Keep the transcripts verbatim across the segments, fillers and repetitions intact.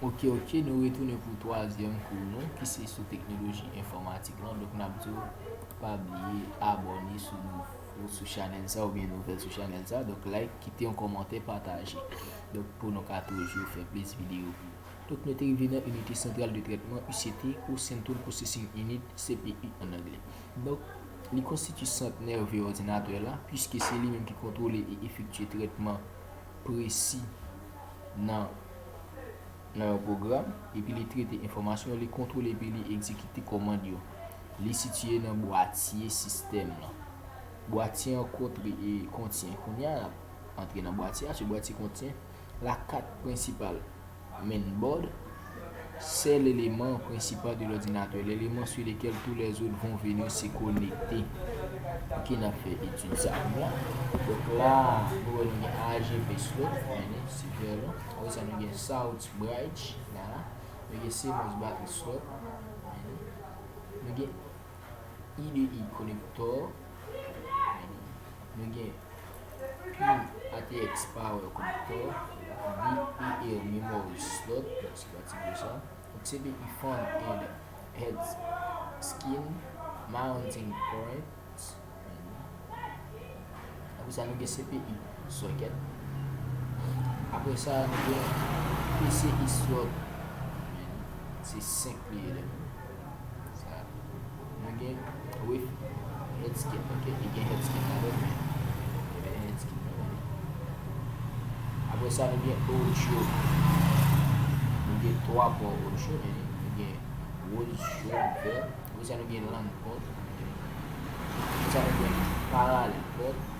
Ok, ok, nou retounen pou twazyèm kou nou, ki se sou teknoloji enfòmatik lan. Donk, n ap di w, pa bliye abòne sou nouvo sou chanèl sa, oubyen nouvèl sou chanèl sa. Donk, like, kite yon kòmantè, pataje. Donk, pou nou ka toujou fè plis videyo pou ou. Donk, nou te rive nan Inite Santral de Trètman, I C T, ou Central Processing Unit, C P U an anglè. Donk, li konstitye sant nève òdinatè la, piske se li menm ki kontwole e efektye trètman presi nan nan yon pwogram, epi li trete enfòmasyon, li kontwole epi li egzekite kòmand yo. Li sitiye nan bwatye sistèm lan. Bwatye an kontre e kontyen. Kounye a, n ap antre nan bwatye a, se bwatye kontyen la kat prensipal mainboard, sèl eleman prensipal de l'ordinateur, l'élément sur lequel tous les autres vont venir se connecter. Ok, n ap fè etid sa kounye a. Donk la, nou wè nou gen A G P slot, men se vè lan. Apre sa, nou gen South Bridge la. Nou gen C M O S battery slot. Nou gen I D E connector. Nou gen pin A T X power connector. D E R memory slot. Donk, se pati de sa. Donk, C P U fan and head skin mounting point. Apre sa, nou gen C P U socket. Apre sa, nou gen P C I slot. Se senk li ye la. Sa, nou gen with head skin. Ok, li gen head skin ladan, men li gen head skin la. Apre sa, nou gen audio. Nou gen twa pò audio, men nou gen rouge, jaune, vert. Apre sa, nou gen LAN port. Apre sa, nou gen parallel port.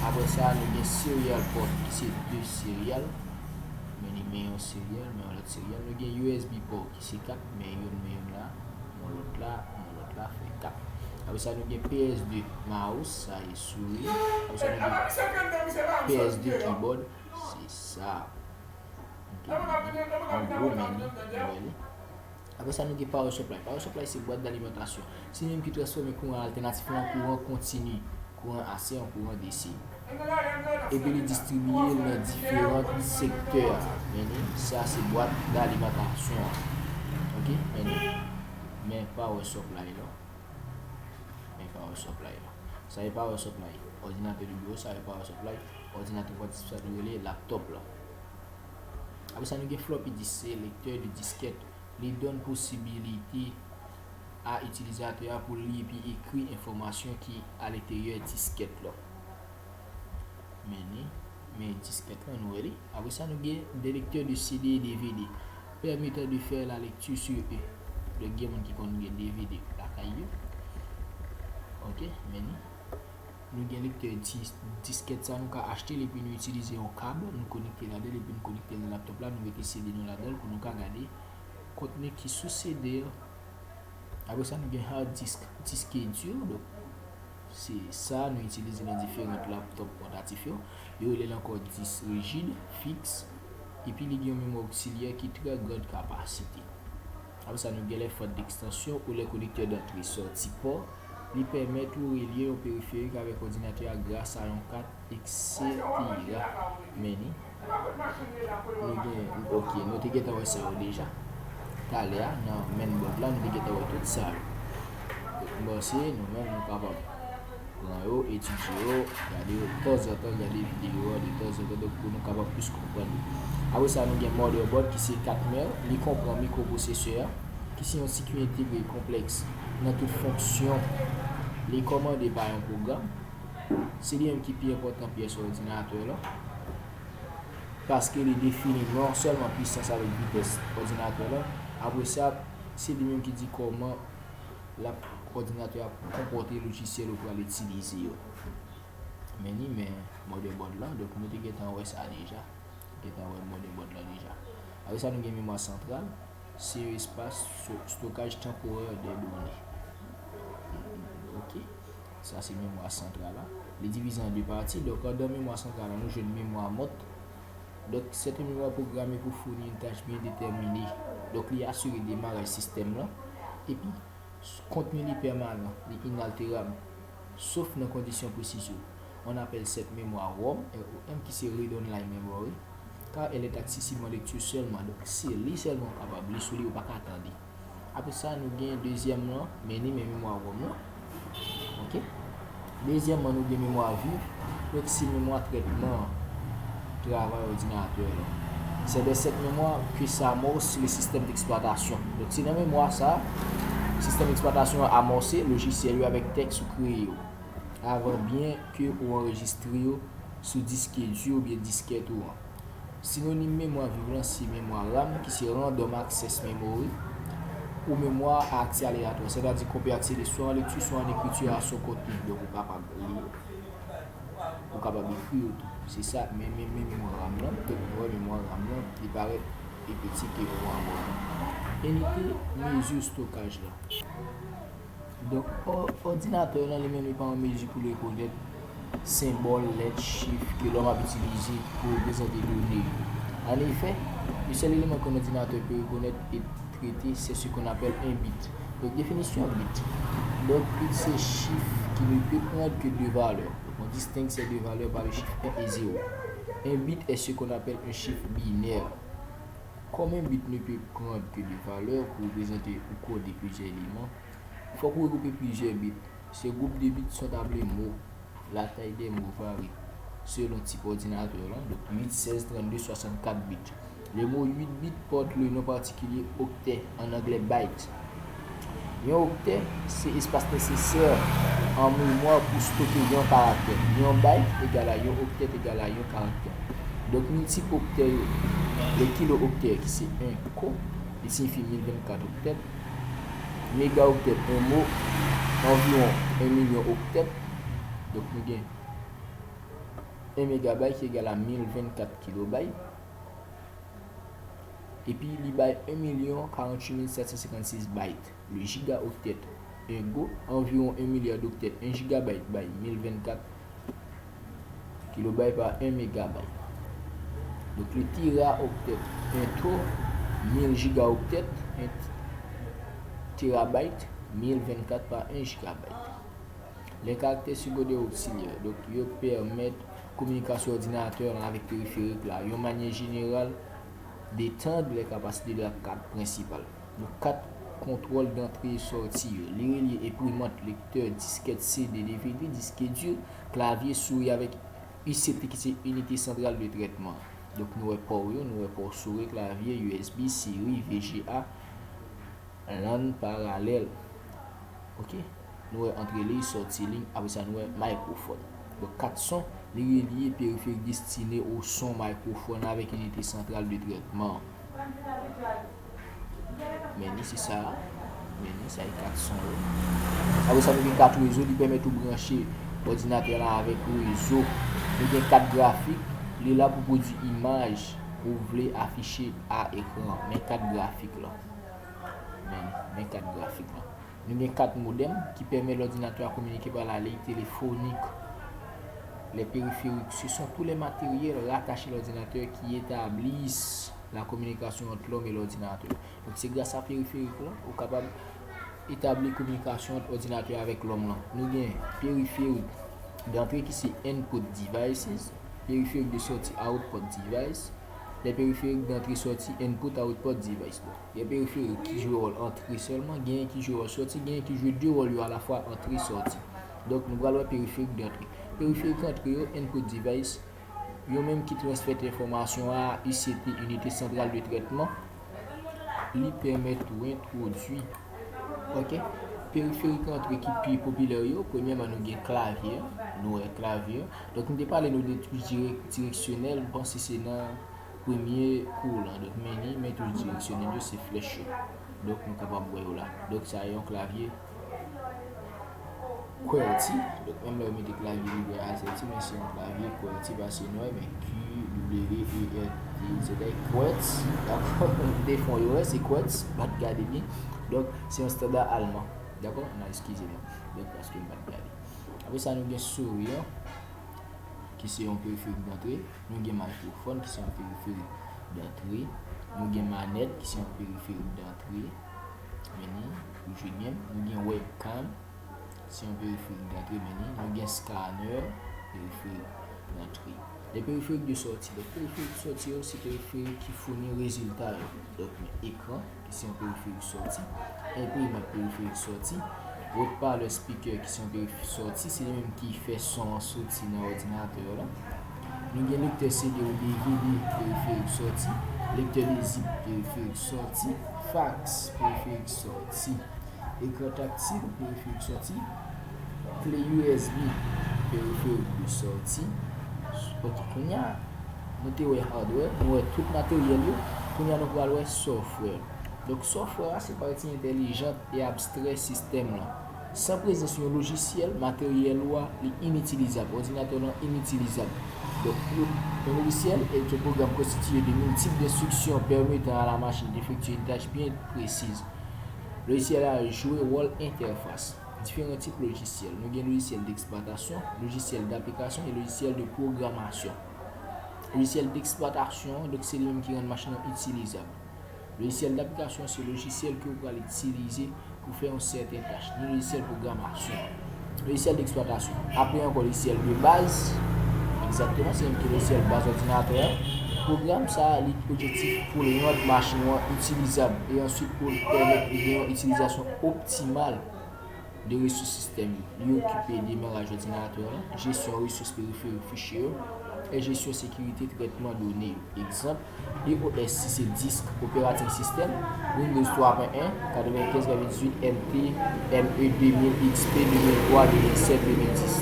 Apre sa, nou gen serial port, ki se de serial. Men li men yon serial, men yon lòt serial. Nou gen U S B port, ki se kat, men youn, men youn la, yon lòt la, yon lòt la, fè kat. Apre sa, nou gen P S de mouse, sa e souri. Apre sa, nou gen P S de keyboard, se sa. Ok, an gwo, men li, nou wè li. Apre sa, nou gen power supply. Power supply se bwat dalimantasyon. Se li menm ki transfòme kouran altènatif la an kouran kontini, kouran A C, an kouran D C. Epi li distribiye l nan diferan sektè. Men li, sa se bwat dalimantasyon an. Ok, men li. Men power supply la. Men power supply la. Sa e power supply. Òdinatè de biwo, sa e power supply. Òdinatè pòtab, sa nou rele laptop la. Apre sa, nou gen floppy disk, se lektè de diskèt. Li donn posibilite a itilizatè a pou li epi ekri enfòmasyon ki alenteryè diskèt la. Men li, men diskèt la, nou wè li. Apre sa, nou gen de lektè de C D e D V D, permettant de faire la lecture sur eux. Donk, gen moun ki konn gen D V D lakay yo. Ok, men li. Nou gen lektè dis-, diskèt sa, nou ka achte l epi nou itilize yon kab, nou konekte ladan l epi nou konekte nan laptop la, nou mete C D nou ladan l pou nou ka gade kontni ki sou C D a. Apre sa, nou gen hard disk, disk ki di, donk, se sa nou itilize nan diferan laptop pòtatif yo. Yo rele l ankò disk rijid, fiks, epi li gen yon memwa oksilyè ki trè grande capacité. Apre sa, nou gen les fans d'extension ou les connecteurs d'entrée sortie port. Li pèmèt ou relye yon periferik avèk òdinatè a gras a yon kat, et cetera. Men li, nou gen, ok, nou te gentan wè sa yo deja. Talè a, nan mainboard la, nou te gentan wè tout sa yo. Donk, m panse, nou menm, nou kapab pran yo, etidye yo, gade yo tanzantan, gade videyo a de tanzantan, donk, pou nou kapab plis konprann yo. Apre sa, nou gen motherboard ki se kat mè, li konprann mikropwosesè a, ki se yon sikui entegre konplèks nan tout fonksyon. Li kòmande pa yon pwogram. Se li menm ki pi enpòtan pyès òdinatè la. Paske li defini non sèlman pwisans avèk vitès òdinatè la, apre sa, se li menm ki di kòman l ap, òdinatè a ap konpòte lojisyèl ou pral itilize yo. Men li, men motherboard la, donk nou te gentan wè sa deja. Gentan wè motherboard la deja. Apre sa, nou gen memwa santral, se yon espas sto-, stokaj tanporè de done. Ok. Sa se memwa santral la. Li divize an de pati. Donk, anndan memwa santral la, nou jwenn memwa mòt. Donk, c'est une mémoire programmée pour fournir une tâche bien déterminée. Donk, li asire demaraj sistèm lan. Epi, kontni li pèmanan, li inalterab, sof nan kondisyon presize. On appelle cette mémoire ROM, R O M, ki se Read Only Memory. Car elle est accessible en lecture seulement. Donk, se li sèlman ou kapab li, sou li ou pa ka tande. Apre sa, nou gen dezyèm lan, men li men memwa ram lan. Ok? Dezyèmman, nou gen memwa viv. Donk, se memwa trètman travay òdinatè lan. C'est de cette mémoire que s'amorce le système d'exploitation. Donk, se nan memwa sa, sistèm eksplwatasyon an amòse lojisyèl yo avèk tèks ou kreye yo, avan byen ke ou anrejistre yo sou disk di oubyen diskèt ou an. Sinonim memwa viv lan se memwa ram, ki se random access memory, ou memwa a aksè aleyatwa, sètadi ke w pè aksede swa an lekti, swa an ekriti a son kontni. Donk, ou kapab li, ou kapab ekri yo tou. Se sa, men, men, men memwa ram lan, donk, nou wè memwa ram lan, li parèt pi piti ke memwa ram lan. Inite mezi stokaj lan. Donk, ò-, òdinatè lan, li menm, li pa an mezi pou l rekonèt senbòl, lèt, chif ke lòm ap itilize pou reprezante done yo. Anefè, le sèl eleman ke yon òdinatè pe rekonèt e trete, c'est ce qu'on appelle un bit. Donk, definisyon bit. Donk, bit se chif qui ne peut prendre que deux valeurs. Donc, on distingue ces deux valeurs par le chiffre un et zéro. Un bit est ce qu'on appelle un chiffre binaire. Comme un bit ne peut prendre que deux valeurs pour représenter ou coder plusieurs éléments, fòk ou regwoupe plizyè bit. Ce groupe de bits sont appelés mots. La taille des mots varie selon tip òdinatè lan. Donk, uit, sèz, trannde, swasannkat bit. Le mot huit bits porte le nom particulier octet, en anglais byte. Yon oktè se espas nesesè an memwa pou stoke yon karaktè. Yon byte egal a yon oktèt egal a yon karaktè. Donk, nou tip oktè yo. Le kilo oktè, ki se en ko, li siyifi mil vennkat oktèt. Mega oktèt, en mo, anviwon en milyon oktèt. Donk, nou gen en megabyte ki egal a mil vennkat kilobayt. Epi li bay en milyon karanntuit mil sèt san senkannsis bayt. Le gigaoctet, en go, anviwon en milya d'oktèt. En gigabyte bay mil vennkat kilobayt pa en megabayt. Donk, le teraoctet, en to, mil gigaoctet, en terabayt, mil vennkat pa en gigabayt. Les caractères secondaires auxiliaires, donk, yo pèmèt kominikasyon òdinatè lan avèk periferik la. Yon manyè jeneral, d'étendre les capacités de la carte principale. Donk, kat kontwòl dantre e sòti yo. Li relye enprimant, lektè, diskèt, C D, D V D, disk di, klavye, souri avèk U C T ki se inite santral de trètman. Donk, nou wè pò yo, nou wè pò souri, klavye, U S B, seri, V G A, lan paralèl. Ok? Nou wè antre liy, sòti liy, apre sa nou wè mikrofòn. Donk, kat son, li relye periferik destine o son mikrofòn avèk inite santral de trètman. Men li se sa, men li sa e kat son yo. Apre sa, nou gen kat rezo, li pèmèt ou branche òdinatè la avèk rezo. Nou gen kat grafik, li la pou pwodui imaj ou vle afiche a ekran. Men kat grafik la. Men, men kat grafik la. Nou gen kat modèm ki pèmèt lòdinatè a kominike pa la liy telefonik. Les périphériques, ce sont tous les matériels rattachés à l'ordinateur qui établissent la communication entre l'homme et l'ordinateur. Donk, se gras a periferik lan, ou kapab etabli kominikasyon ant òdinatè avèk lòm lan. Nou gen periferik dantre ki se input devices, periferik de sòti output device, les périphériques d'entrée-sortie, input output device. Donk, gen periferik ki jwe wòl antre sèlman, gen ki jwe wòl sòti, gen ki jwe de wòl yo alafwa, antre, sòti. Donk, nou pral wè periferik dantre. Periferik antre yo, input device, yo menm ki transfè enfòmasyon a U C T, inite santral de trètman. Li pèmèt ou entwodui, ok, periferik antre ki pi popilè yo. Premyèman, nou gen klavye, nou wè klavye. Donk, m te pale nou de touch direk-, direksyonèl, m panse se nan premye kou lan. Donk, men li, men touch direksyonèl yo, se flèch yo. Donk, nou kapab wè yo la. Donk, sa yon klavye QWERTY. Donk, menm lè yo mete klavye libre azèti, men se yon klavye QWERTY, pase nou wè, men Q W E R T Y, QWERTY. Dakò? M te fè yon erè, se QWERTY, m pa t gade byen. Donk, se yon estanda alman. Dakò? N a eskize mwen. Donk, paske m pa t gade. Apre sa, nou gen souri an, ki se yon periferik dantre. Nou gen mikrofòn, ki se yon periferik dantre. Nou gen manèt, ki se yon periferik dantre. Men li, ou jwe byen. Nou gen webcam, se yon periferik dantre, men li. Nou gen scanner, periferik dantre. Les périphériques de sortie. Donk, periferik sòti yo se periferik ki founi rezilta yo. Donk, men ekran, ki se yon periferik sòti, enprimant periferik sòti, wotpalè, speaker, ki se yon periferik sòti, se li menm ki fè son an soti nan òdinatè la. Nou gen lektè C D ou D V D, periferik sòti, lektè de zip, periferik sòti, fax, periferik sòti, ekran taktil, periferik sòti, kle U S B, periferik de sòti. Ok, kounye a, nou te wè hardware, nou wè tout materyèl yo, kounye a nou pral wè software. Donk, software a se pati entèlijan e abstrè sistèm lan. San prezans yon lojisyèl, materyèl ou a, li initilizab, òdinatè w lan initilizab. Donk, yon, yon lojisyèl est un programme constitué de multiples instructions permettant à la machine d'effectuer une tâche bien précise. Lojisyèl la jwe wòl entèfas. Diferan tip lojisyèl. Nou gen lojisyèl d'exploitation, lojisyèl d'application e lojisyèl de programmation. Lojisyèl d'exploitation, donk, se li menm ki rann machin nan itilizab. Lojisyèl d'application se lojisyèl ke w pral itilize pou fè yon sèten tach. Ni lojisyèl pwogramasyon. Lojisyèl d'exploitation. Apre ankò, lojisyèl de baz. Egzakteman, se menm ki lojisyèl baz òdinatè a. Pwogram sa a, li objektif pou l rann machin ou an itilizab e answit pou l pèmèt li gen yon itilizasyon optimal de resous sistèm yo. Li okipe demaraj òdinatè a, jesyon resous periferik fichye yo, e jesyon sekirite trètman done yo. Egzanp, D O S si se disk operating system, Windows twa pwen en, katrevenkenz katrevendizuit M T, M E de mil, X P de mil twa, de mil sèt, de mil dis.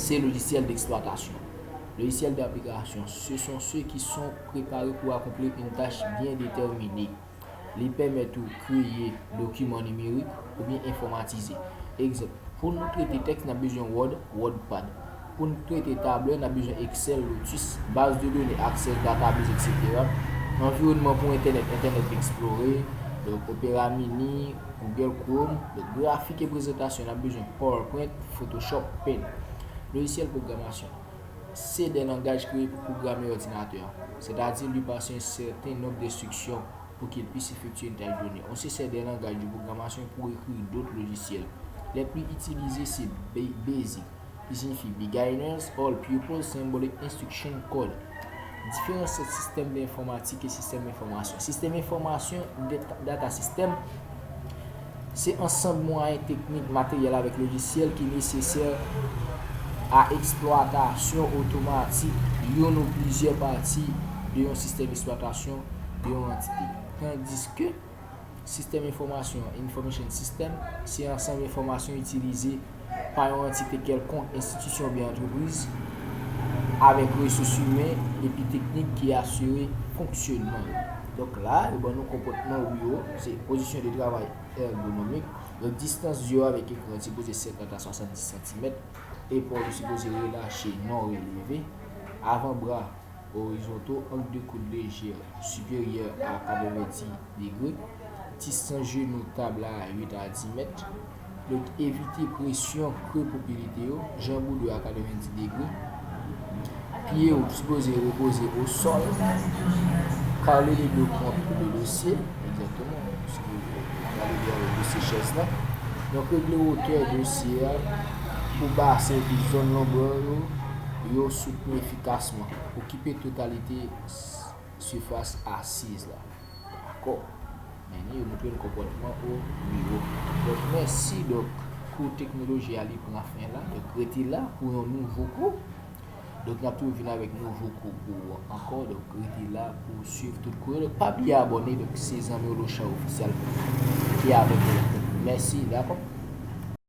Se lojisyèl d'exploitation. Lojisyèl d'application, ce sont ceux qui sont préparés pour accomplir une tâche bien déterminée. Li pèmèt ou kreye dokiman nimerik oubyen enfòmatize. Egzanp, pou nou trete tèks, n ap bezwen Word, WordPad. Pou n trete tablè, n ap bezwen Excel, Lotus, baz de done, Access Database, etsetera. Anviwònman pou entènèt, Internet Explorer, donk Opera Mini, Google Chrome. Donk, grafik e prezantasyon, n ap bezwen PowerPoint, Photoshop, Paint. Lojisyèl pwogramasyon. Se de langaj kreye pou pwograme òdinatè an, sètadi li pase yon sèten nonb enstriksyon pou ke l pwis efektye yon tach done. On se sèt de langaj de programmation pour écrire d'autres logiciels. Les plus utilisés, c'est ba-, BASIC, ki siyifi Beginners All Purpose Symbolic Instruction Code. Diferans ant sistèm de enfòmatik e sistèm enfòmasyon. Sistèm enfòmasyon, data, data system, se ansanm mwayen teknik, materyèl avèk lojisyèl ki nesesè a eksplwatasyon otomatik youn ou plizyè pati de yon sistèm eksplwatasyon de yon antite. Tandiske sistèm enfòmasyon, information system, se ansanm enfòmasyon itilize pa yon antite kèlkonk, enstitisyon oubyen antrepriz, avèk resous imen epi teknik ki asire fonksyònman yo. Donk la, yo ban nou konpòtman ou yo, se pozisyon de travay ègonomik. Donk, distans zye w avèk ekran an sipoze senkant a swasanndis santimèt. Epòl ou sipoze relache, non releve. Avanbra orizonto, ang de koud lejè siperyè a katrevenndis degre. Distans jenou tab la a uit a dis mèt. Donk, evite presyon kre pou pi lite yo, janm ou dwe a katrevenndis degre. Pye w sipoze repoze o sòl. Kale le do kont le dosye. Egzakteman. Kale le do avèk dosye chèz la. Donk, regle wotè dosye a pou basen epi zòn lonbrè yo, yo soutni efikasman. Okipe totalite s-, sifas asiz la. Dakò. Men ni yo montre n konpòtman o nivo. Donk, mèsi. Donk, kou teknoloji a li pran fen la. Donk, rete la pou yon nouvo kou. Donk, n ap toujou vin avèk nouvo kou pou ou ankò. Donk, rete la pou w swiv tout kou yo. Donk, pa bliye abòne. Donk, se zanmi w Lochard Officiel ki avèk ou. Mèsi, dakò?